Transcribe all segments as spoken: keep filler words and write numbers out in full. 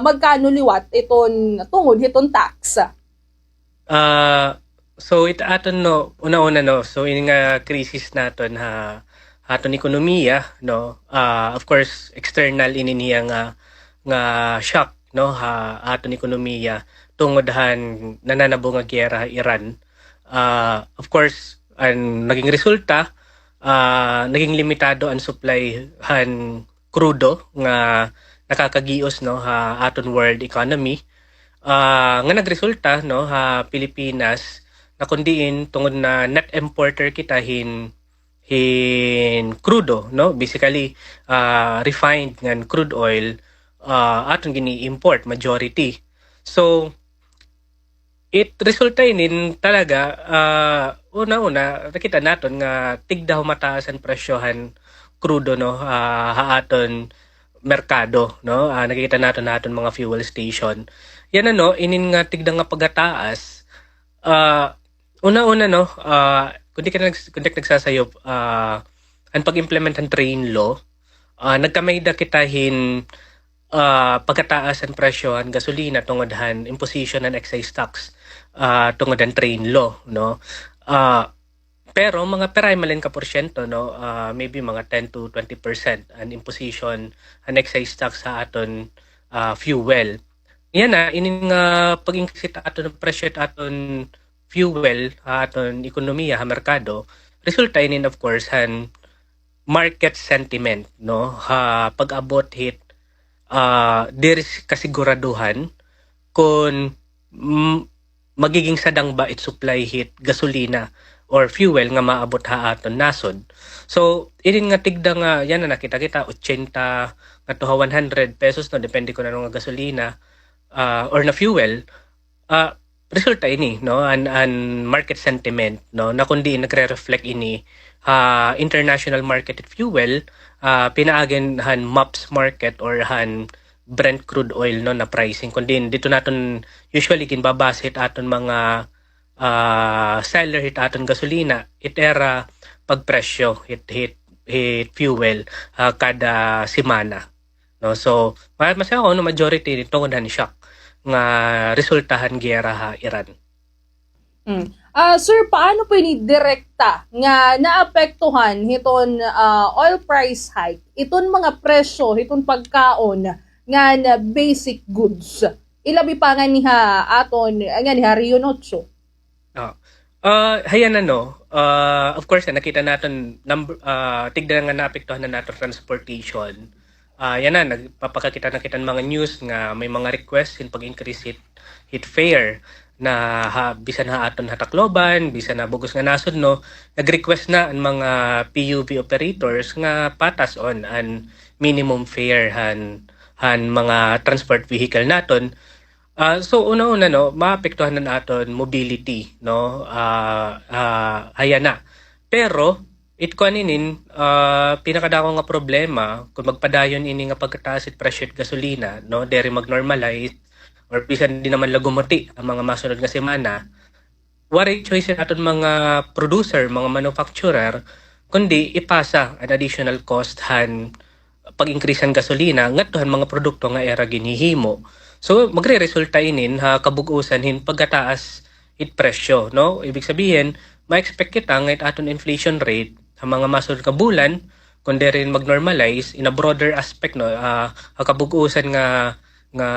magkano liwat iton tungod hiton tax? Ah, so it aton, no, una-una, no, so ini nga crisis naton ha, ha aton ekonomiya, no, ah, of course, external ini niya nga, nga shock, no, ha aton ekonomiya tungod han nananabo nga giyera ha Iran. Ah, of course, an naging resulta, ah, naging limitado an supply han krudo nga nakakagios, no, ha aton world economy, ah, nga nagresulta, no, ha Pilipinas, na kon diin tungod na net importer kita hin, hin krudo, no, basically, ah, refined ngan crude oil, ah, aton gini-import majority. So, it resulta inin talaga, ah, una-una, nakita naton nga tigda humataas an presyo han krudo, no, ah, ha aton merkado, no? Ah, nakikita naton ha aton mga fuel station. Yana, no, inin nga tigda nga pagataas, ah, una-una, no, ah, kon di ka nags-, kon di ka nagsasayop, ah, an pag-implement han train law, ah, nagkamay-da kita hin, ah, pagkataas han presyo han gasolina tungod han imposition han excise tax, ah, tungod han train law, no? Ah, pero mga pira man la in ka porsyento, no? Ah, maybe mga ten to twenty percent an imposition han excise tax ha aton, ah, fuel. Yana, inin nga pag-increase hit aton presyo hit aton fuel ha aton ekonomiya, ha merkado, resulta inin, of course, han market sentiment, no? Ha pag-abot hit, ah, diri kasiguraduhan kon, mm, magiging sadang ba it supply hit gasolina or fuel nga maabot ha aton nasod. So, inin nga tigda nga, yana, nakita kita, ochenta ngadto ha one hundred pesos, no, depende kon ano nga gasolina, ah, or na fuel, ah, resulta ini, no, an, an market sentiment, no, na kon diin nagre-reflect ini ha international market hit fuel, ah, pinaagi han MOPS market or han Brent crude oil, no, na pricing. Kon diin, didto naton usually ginbabase hit aton mga, ah, seller hit aton gasolina, it ira pagpresyo hit, hit, hit fuel, ah, kada semana. No? So, ma-, mas ako, no, majority ni tungod han shock nga resulta han giyera ha Iran. Hmm. Ah, sir, paano po ini direkta nga naapektuhan hiton, ah, oil price hike, iton mga presyo, hiton pagkaon ngan basic goods? Ilabi pa nganhi ha aton, nganhi ha Region Otso. Ah. Ah, hayan, ano, ah, of course, nakita naton number, ah, tigda nga naapektuhan na naton transportation. Ah, yana, nagpapakakita na kita hin mga news nga may mga request hin pag-increase hit, hit fare na ha, bisan ha aton ha Tacloban, bisan ha bug-os nga nasod, no, nag-request na an mga P U V operators nga patas-on an minimum fare han, han mga transport vehicle naton. Ah, so, una-una, no, maapektuhan an aton mobility, no, ah, ah, hayana. Pero, it kuan inin, ah, pinakadako nga problema, kon magpadayon ini nga pagkataas it presyo it gasolina, no, diri mag-normalize, or bisan di naman la gumuti an mga masunod nga semana, waray choice an aton mga producer, mga manufacturer, kundi ipasa an additional cost han pag-increase han gasolina ngadto han mga produkto nga ira ginhihimo. So, magreresulta inin ha kabug-osan hin pagkataas it presyo, no? Ibig sabihin, ma-expect kita nga it aton inflation rate ha mga masunod nga bulan, kon diri mag-normalize, in a broader aspect, no, ah, ha kabug-osan nga, nga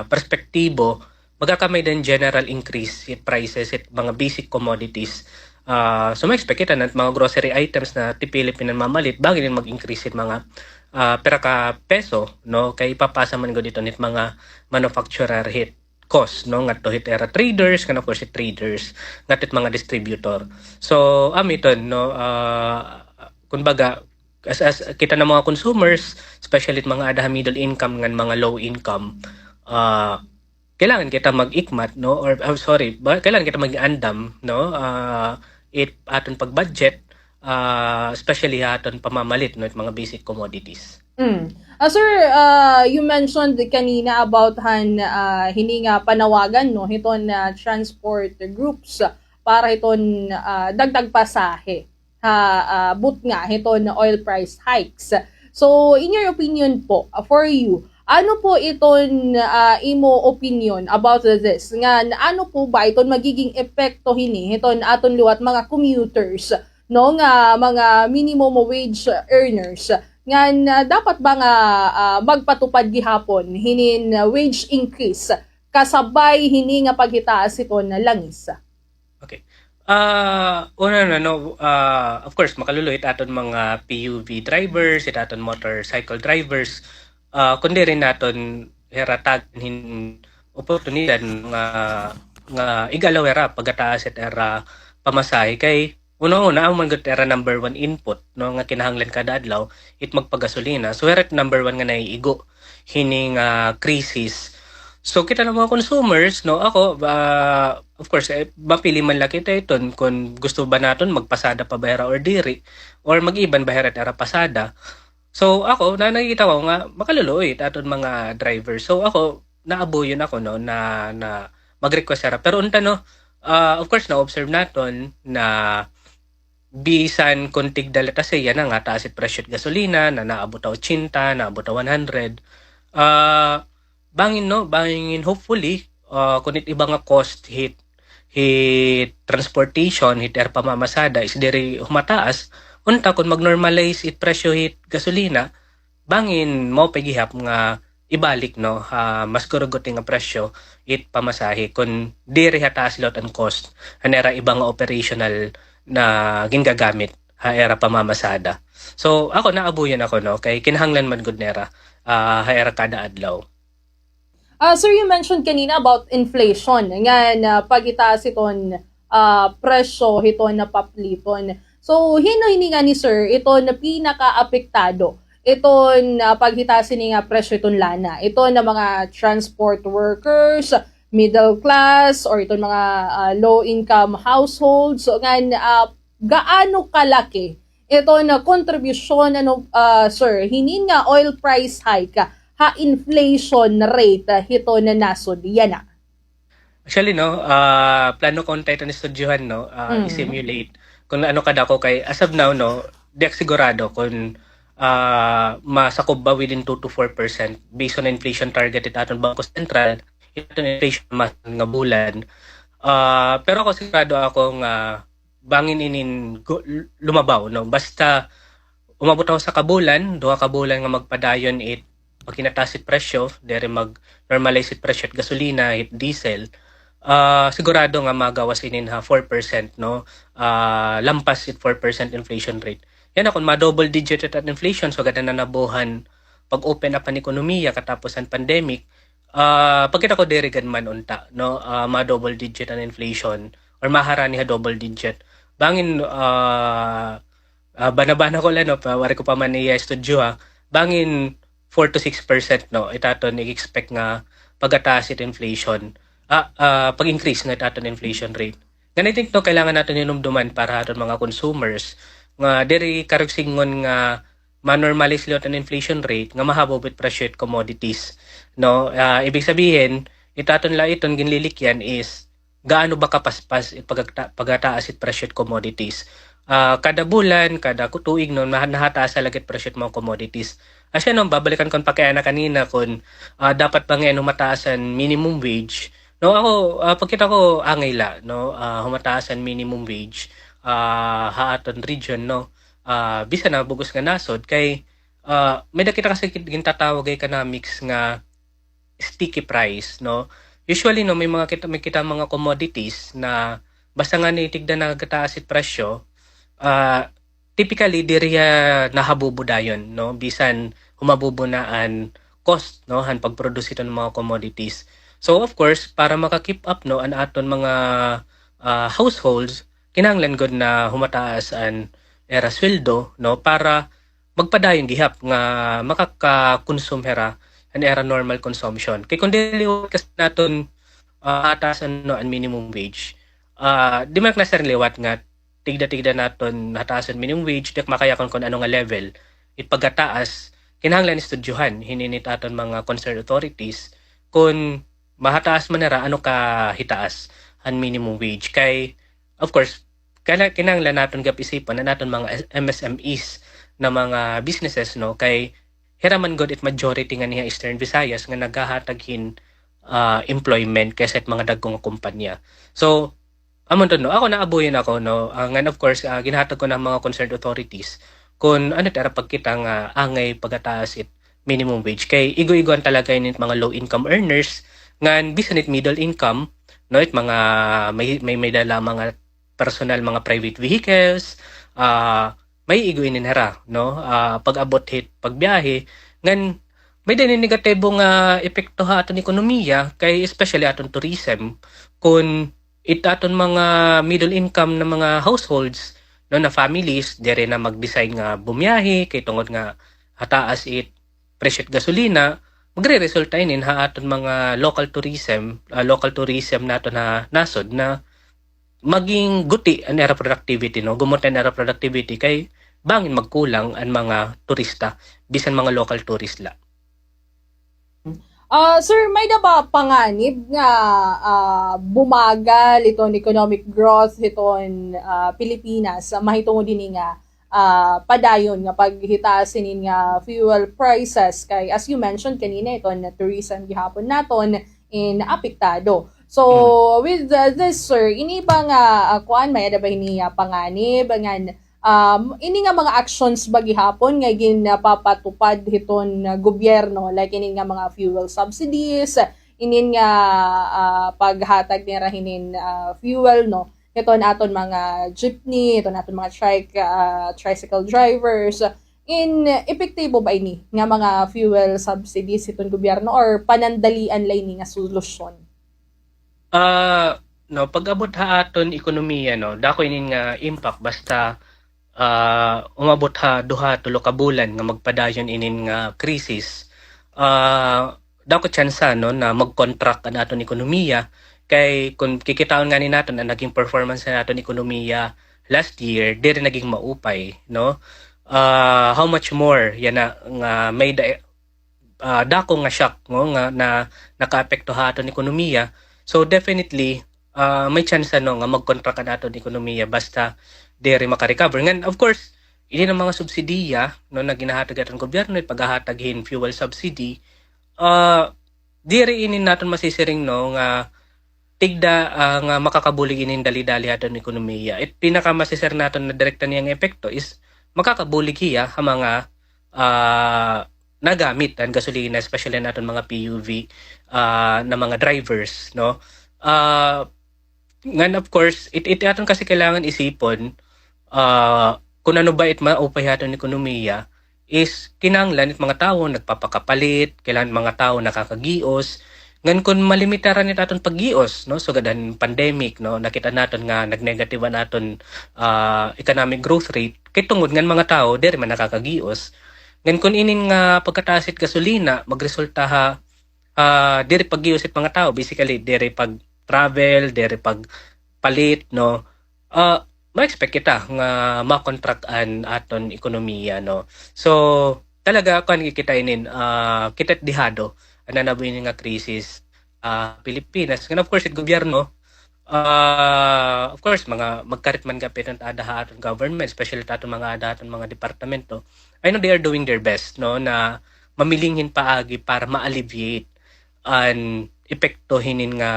perspektibo, magkakamay-da hin general increase it prices it mga basic commodities. Ah, so, ma-expect kita na mga grocery items na tipilip in an mamalit, bangin in mag-increase it mga, ah, pira ka peso, no? Kay ipapasa man gud iton hit mga manufacturer hit cost, no? Ngadto hit ira traders, ngan of course hit traders, ngadto hit mga distributor. So, amo iton, no? Ah, kumbaga, as, as kita na mga consumers, especially it mga aada ha middle income ngan mga low income, ah, kailangan kita mag-ikmat, no? Or, oh, sorry, ba, kailangan kita mag-andam, no? Ah, it aton pag-budget, ah, especially ha aton pamamalit, no, it mga basic commodities. Mm. Ah, sir, ah, you mentioned kanina about han, ah, hini nga panawagan, no, hiton, ah, transport groups para hiton, ah, dagdag pasahe ha, ah, butnga hiton oil price hikes. So, in your opinion po, ah, for you, Ano po iton, ah, imo opinion about this? Nga, ano po ba iton magiging epekto hini hiton aton liwat mga commuters, no, nga mga minimum wage earners? Ngan, ah, dapat ba nga, ah, magpatupad gihapon hinin wage increase kasabay hini nga paghitaas hiton langis? Okay. Ah, una na, no, ah, of course, makaluluoy it aton mga P U V drivers, it aton motorcycle drivers, ah, kundi rin naton hira tagan hin oportunidad nga, nga ig-allow hira paghataas it ira pamasahe kay una-una, amo man gud ira number one input, no, nga kinahanglan kada adlaw, it magpagasolina. So, hira it number one nga naiigo hini nga krisis. So, kita nga mga consumers, no, ako, ah, of course, eh, mapili man la kita iton kon gusto ba naton magpasada pa ba hira or diri, or mag-iban ba hira it ira pasada. So, ako, na nakikita ko nga makaluluoy it aton mga driver. So, ako, naabuyon ako, no, na, na mag-request hira. Pero unta, no, ah, of course, na-observe naton na bisan kon tigda la ta siya na nga taas it presyo it gasolina, na naabot ha ochenta, naabot ha one hundred. Ah, bangin, no, bangin hopefully, ah, kon it iba nga cost hit, hit transportation, hit ira pamamasada is diri humataas, unta kon mag-normalize it presyo hit gasolina, bangin mao pa gihap nga ibalik, no, ha mas guruguti nga presyo it pamasahe kon diri hataas liwat an cost han ira iba nga operational na gingagamit ha ira pamamasada. So, ako, naabuyon ako, no, kay kinahanglan man gud nira, ah, ha ira kada adlaw. Ah, sir, you mentioned kanina about inflation, ngan, ah, paghitaas hiton, ah, presyo hiton papliton. So, hin-o hini ngani, sir, iton pinakaapektado iton, ah, paghitaas hini nga presyo hiton lana? Iton mga transport workers, middle class, or iton mga, ah, low income households? So, ngan, ah, gaano kalaki iton contribution, ano, ah, sir, hinin nga oil price hike ha inflation rate hiton nasod yana? Actually, no, ah, plano ko unta iton studyohan, no, ah, i-simulate kon ano kadako kay as of now, no, di ak sigurado kon, ah, masakob ba within two to four percent based on inflation target it aton Bangko Sentral, it aton inflation month nga bulan. Ah, pero ako, sigurado ako nga bangin inin gu-, lumabaw, no? Basta umabot ha usa ka bulan, duha ka bulan nga magpadayon it paghinataas it presyo, diri mag-normalize it presyo it gasolina, it diesel, ah, sigurado nga magawas inin ha four percent, no? Ah, lampas it four percent inflation rate. Yana, kon ma-double digit it an inflation, sugad na nabuhan pag-open up an ekonomiya katapos an pandemic, ah, pagkita ko diri gad man unta, no? Ah, ma-double digit an inflation or maharani ha double digit. Bangin, ah, ah, bana-bana ko la, no, pa, waray ko pa man iya studyoha, bangin four to six percent, no, it aton i-expect nga paghataas it inflation, ah, ah, pag-increase nga it aton inflation rate. Ngan I think, no, kailangan naton hinumduman para ha aton mga consumers nga diri karuyag sidngon nga ma-normalize liwat an inflation rate nga mahabog it presyo it commodities, no? Ah, ibig sabihin, it aton la iton ginlilikyan is gaano ba kapaspas it pagagta-, pagataas it presyo it commodities. Ah, kada bulan, kada ku-, tuig, no, naha-, nahataas la gad it presyo it mga commodities. Asya, no, babalikan ko an pakiana kanina kon, ah, dapat ba ngay-an humataas an minimum wage. No, ako, ah, pagkita ko, angay la, no, ah, humataas an minimum wage, ah, ha aton region, no. Ah, bisan ha bug-os nga nasod kay, ah, may-ada kita kasi gin-, gintatawag ha economics nga sticky price, no? Usually, no, may mga kita, may kita mga commodities na basta ngani tigda nagataas it presyo, ah, typically, diri hiya nahabubo dayon, no? Bisan humabubo na an cost, no, han pag-produce hiton mga commodities. So, of course, para maka-keep up, no, an aton mga, ah, households, kinahanglan gud na humataas an ira sweldo, no, para magpadayon gihap nga makaka-consume hira han ira normal consumption. Kay kon diri liwat kasi naton, ah, hataasan, no, an minimum wage, ah, di man ak na sir liwat nga tigda-tigda naton hataasan minimum wage, di ak makaya kon, kon ano nga level it paghataas, kinahanglan istudyohan hinin it aton mga concerned authorities kon mahataas man hira, ano kahitaas han minimum wage. Kay, of course, kana-, kinahanglan naton gihap isipon an aton mga M S M Es na mga businesses, no? Kay hira man gud it majority nganhi ha Eastern Visayas nga nagahatag hin, ah, employment kaysa it mga dagko nga kumpanya. So, amo to, no? Ako, naabuyon ako, no? Ah, ngan, of course, ah, ginhatag ko na mga concerned authorities kun ano it ira pagkita nga angay pagataas it minimum wage. Kay igo-igoan talaga ini it mga low income earners, ngan bisan it middle income, no? It mga may, may, may dala mga personal, mga private vehicles, ah, may igo ini hira, no? Ah, pag-abot hit pagbiyahe, ngan may-ada ini negatibo nga epekto ha aton ekonomiya, kay especially aton tourism, kun it aton mga middle income na mga households, no, na families, diri na mag-decide nga bumiyahe, kay tungod nga hataas it presyo it gasolina, magreresulta inin ha aton mga local tourism, ah, local tourism naton ha nasod na maging guti an ira productivity, no? Gumuti an ira productivity kay bangin magkulang an mga turista, bisan mga local tourist la. Ah, sir, may-ada ba panganib nga, ah, bumagal iton economic growth hiton, ah, Pilipinas, ah, mahitungod hini nga, ah, padayon nga paghitaas hinin nga fuel prices? Kay as you mentioned kanina, iton tourism gihapon naton in apektado. So, with, uh, this, sir, ini ba nga, ah, kuan, may-ada ba hini, ah, panganib ngan, um, ini nga mga actions ba gihapon nga ginpapatupad hiton, ah, gobyerno, like ini nga mga fuel subsidies, inin nga, ah, paghatag nira hinin, ah, fuel, no, hiton aton mga jeepney, hiton aton mga trike, ah, tricycle drivers, in epektibo ba ini nga mga fuel subsidies hiton gobyerno or panandalian la ini nga solusyon? Ah, no, pag-abot ha aton ekonomiya, no, dako inin nga impact basta, ah, umabot ha duha, tulo ka bulan nga magpadayon inin nga krisis. Ah, dako tsansa, no, na mag-contract an aton ekonomiya. Kay kun kikitaon ngani naton an naging performance han aton ekonomiya last year, diri naging maupay, no? Ah, how much more yana nga may-ada, ah, dako nga shock, no, nga na nakaapekto ha aton ekonomiya. So definitely, ah, may tsansa, no, nga mag-contract an aton ekonomiya basta diri maka-recover. Ngan, of course, ini nga mga subsidiya, no, na ginahatag aton gobyerno, paghahatag hin fuel subsidy, ah, diri ini naton masisiring, no, nga tigda, ah, nga makakabulig inin dali-dali ha aton ekonomiya. It pinakamasisir naton na direkta niya nga epekto is makakabulig hiya ha mga, ah, nagamit an gasolina, especially an aton mga P U V, ah, na mga drivers, no? Ah, ngan, of course, it, it aton kasi kailangan isipon, ah, kun ano ba it maupay ha aton ekonomiya, is kinahanglan it mga tawo nagpapakapalit, kailangan mga tawo nakakagios. Ngan kun malimitaran it aton paggios, no, sugad han pandemic, no, nakita naton nga nag-negative an aton, ah, economic growth rate, kay tungod ngan mga tawo diri man nakakagios. Ngan kun inin nga pagkataas it gasolina magresulta ha, ah, diri paggios it mga tawo, basically diri pag-travel, diri pagpalit, no, ah, ma-expect kita nga ma-contract an aton ekonomiya, no? So, talaga, kuan, kita inin, ah, kita it dehado an nanabuhi ini nga krisis, ah, Pilipinas. Ngan, of course, it gobyerno, ah, of course, mga magkarit man gihap iton aada ha aton government, especially it aton mga aada ha aton mga departamento. I know they are doing their best, no, na mamiling hin paagi para ma-alleviate an epekto hinin nga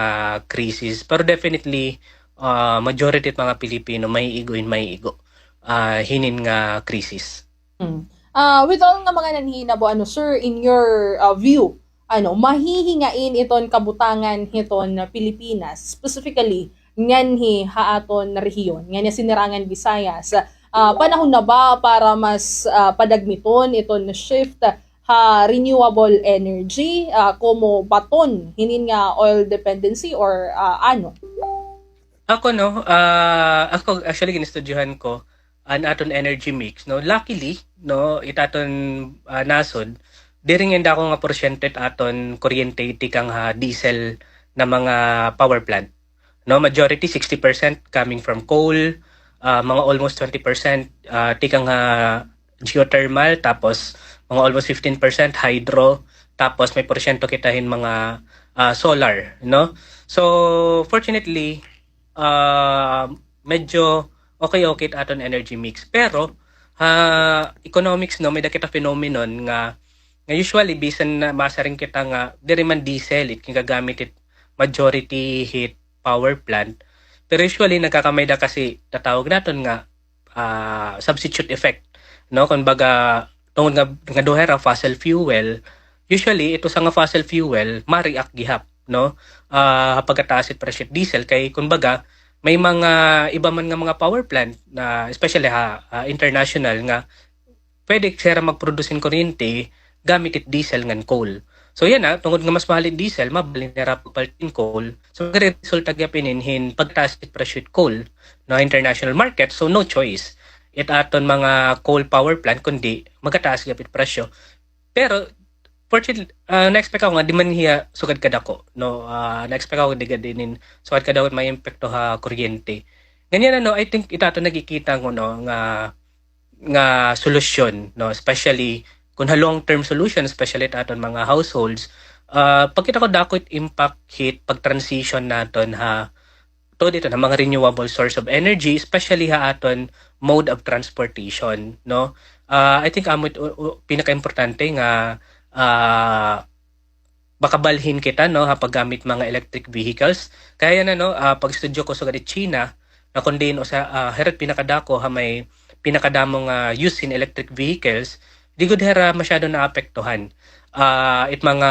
krisis. Pero definitely, ah, majority it mga Pilipino maiigo hin maiigo, ah, hinin nga krisis. Mm. Ah, with all nga mga nanhinabo, ano, sir, in your, ah, view, ano, mahihingain iton kabutangan hiton Pilipinas, specifically nganhi ha aton rehiyon, nganhi ha Sinirangan Visayas, ah, panahon na ba para mas, ah, padagmiton iton shift ha renewable energy, ah, komo baton hinin nga oil dependency or, ah, ano? Ako, no, ah, ako, actually, gin-estudyohan ko an aton energy mix, no. Luckily, no, it aton, ah, nasod, diri ngay-an dako nga porsyento it aton kuryente tikang ha diesel na mga power plant. No, majority, sixty percent coming from coal, ah, mga almost twenty percent, ah, tikang ha geothermal, tapos mga almost fifteen percent hydro, tapos may porsyento kita hin mga, ah, solar, no? So, fortunately, ah, medyo okay-okay it aton energy mix. Pero, ha economics, no, may-ada kita phenomenon nga Nga usually, bisan na masiring kita nga, diri man diesel, it ginagamit it majority hit power plant. Pero usually, nagkakamay-ada kasi tatawag naton nga, ah, substitute effect, no? Kumbaga, tungod nga, nga duha hira fossil fuel, usually, it usa nga fossil fuel, ma-react gihap, no? Ah, pagkataas it presyo it diesel, kay, kumbaga, may mga iba man nga mga power plant, na, especially ha, ah, international nga, pwede sira mag-produce hin kuryente gamit it diesel ngan coal. So yana, tungod nga mas mahal it diesel, mabalhin nira pagpalit hin coal. So magre-resulta gihap inin hin pagtaas it presyo it coal, no, international market. So no choice it aton mga coal power plant kundi magataas gihap it presyo. Pero fortunately, ah, na-expect ako nga di man hiya sugad kadako, no? Ah, na-expect ako di gad inin sugad kadako may epekto ha kuryente. Ngan yana, no, I think it aton nakikita, no, nga nga solusyon, no? Especially kun ha long-term solution, especially it aton mga households, ah, pagkita ko dako it impact hit pag-transition naton ha, tungod hito ha mga renewable source of energy, especially ha aton mode of transportation, no? Ah, I think amo it, u-, u-, pinakaimportante nga, ah, makabalhin kita, no, ha paggamit mga electric vehicles. Kay yana, no, ah, pag-estudyo ko sugad it China, na kun diin usa, ah, hira it pinakadako ha may pinakadamo nga use hin electric vehicles, di gud hira masyado naapektuhan. Ah, it mga,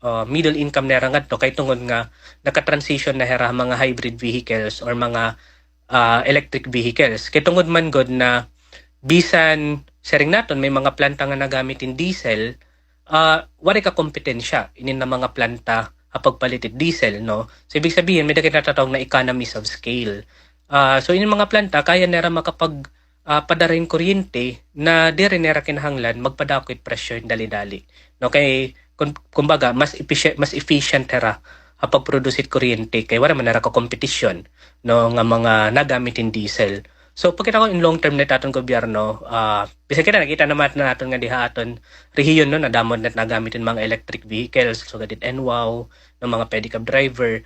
ah, middle income nira ngadto kay tungod nga naka-transition na hira ha mga hybrid vehicles or mga, ah, electric vehicles. Kay tungod man gud na bisan siring naton may mga planta nga nagamit hin diesel, ah, waray kakompetensya inin nga mga planta ha pagpalit it diesel, no? So, ibig sabihin, may-ada kita tinatawag na economies of scale. Ah, so, inin mga planta, kaya nira makapag, ah, padara hin kuryente na diri nira kinahanglan magpadako it presyo hin dali-dali, no? Kay, kun-, kumbaga, mas efficient, mas efficient hira ha pag-produce it kuryente kay waray man hira kakompetisyon, no, nga mga nagamit hin diesel. So, pagkita ko in long term na it aton gobyerno, ah, bisan kita nakita naman naton nga diha aton rehiyon, no, nadamo na it nagamit hin mga electric vehicles, sugad it N wow, no, mga pedicab driver.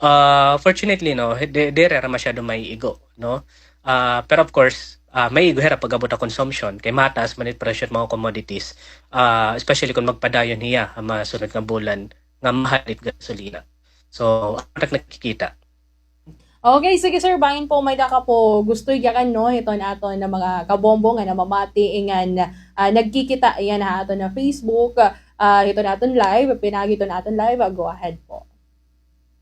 Ah, fortunately, no, di, diri hira masyado maiigo, no. Ah, pero of course, ah, maiigo hira pag-abot ha consumption, kay mataas man it presyo it mga commodities, ah, especially kun magpadayon hiya ha mga sunod nga bulan nga mahal it gasolina. So, aton nakikita. Okay, sige sir, bangin po may-ada ka po gusto igyakan, no, hiton aton nga mga kabombo nga namamati ngan, ah, nagkikita yana ha aton nga Facebook, ah, hiton aton live, pinaagi hiton aton live, ah, go ahead po.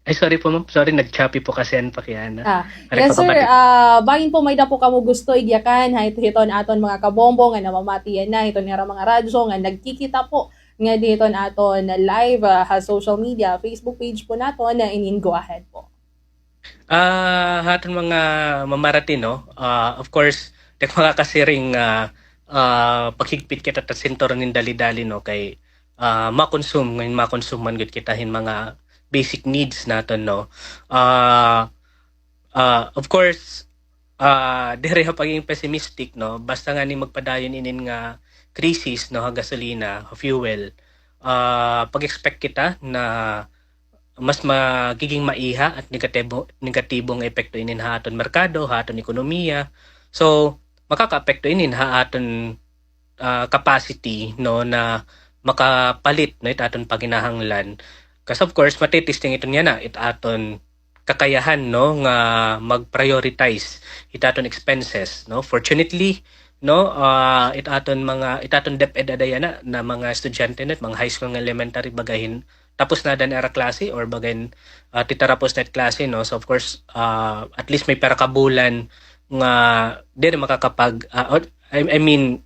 Ay, sorry po, ma'am. Sorry, nag-choppy po kasi an pakiana. Ah, yes, sir. Ah, bangin po may-ada po kamo gusto igyakan ha hit-, hiton aton mga kabombo nga namamati yana hiton ira mga radyo nga nagkikita po ngadi hiton aton live, ah, ha social media, Facebook page po naton, ah, inin go ahead po. Ah, ha aton mga mamarati, no? Ah, of course, di makakasiring, ah, ah, paghigpit kita ta sinturon hin dali-dali, no? Kay, ah, ma-consume, ngan ma-consume man gud kita hin mga basic needs naton, no? Ah, ah, of course, ah, diri ha pagiging pessimistic, no? Basta ngani magpadayon inin nga krisis, no, ha gasolina, ha fuel, ah, pag-expect kita na mas magiging maiha at negatibo, negatibo nga epekto inin ha aton merkado, ha aton ekonomiya. So, makakaapekto inin ha aton, ah, capacity, no, na makapalit, no, it aton panginahanglan. 'Cause of course, matitesting iton yana, it aton kakayahan, no, nga mag-prioritize it aton expenses, no. Fortunately, no, ah, it aton mga, it aton DepEd ada yana na mga estudyante, no, mga high school nga elementary, baga hin tapos na ada an ira klase or baga hin, ah, titarapos na it klase, no. So, of course, ah, at least may pira ka bulan nga diri makakapag, ah, or, I, I mean,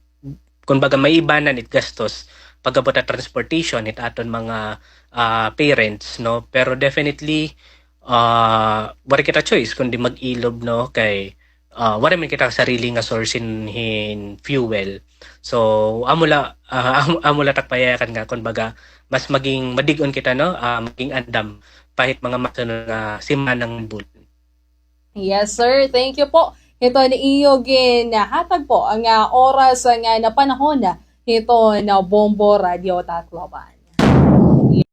kumbaga, maiibanan it gastos pag-abot ha transportation it aton mga, ah, parents, no? Pero definitely, ah, waray kita choice kundi mag-ilob, no? Kay, ah, waray man kita sarili nga source hin, hin fuel. So, amo la, ah, amo, amo la tak payayakan nga, kumbaga, mas maging madig-on kita, no? Ah, maging andam pa hit mga masunod nga semana ngan bulan. Yes, sir. Thank you po. Hiton iyo ginhatag po nga oras nga napanahon hiton Bombo Radyo Tacloban.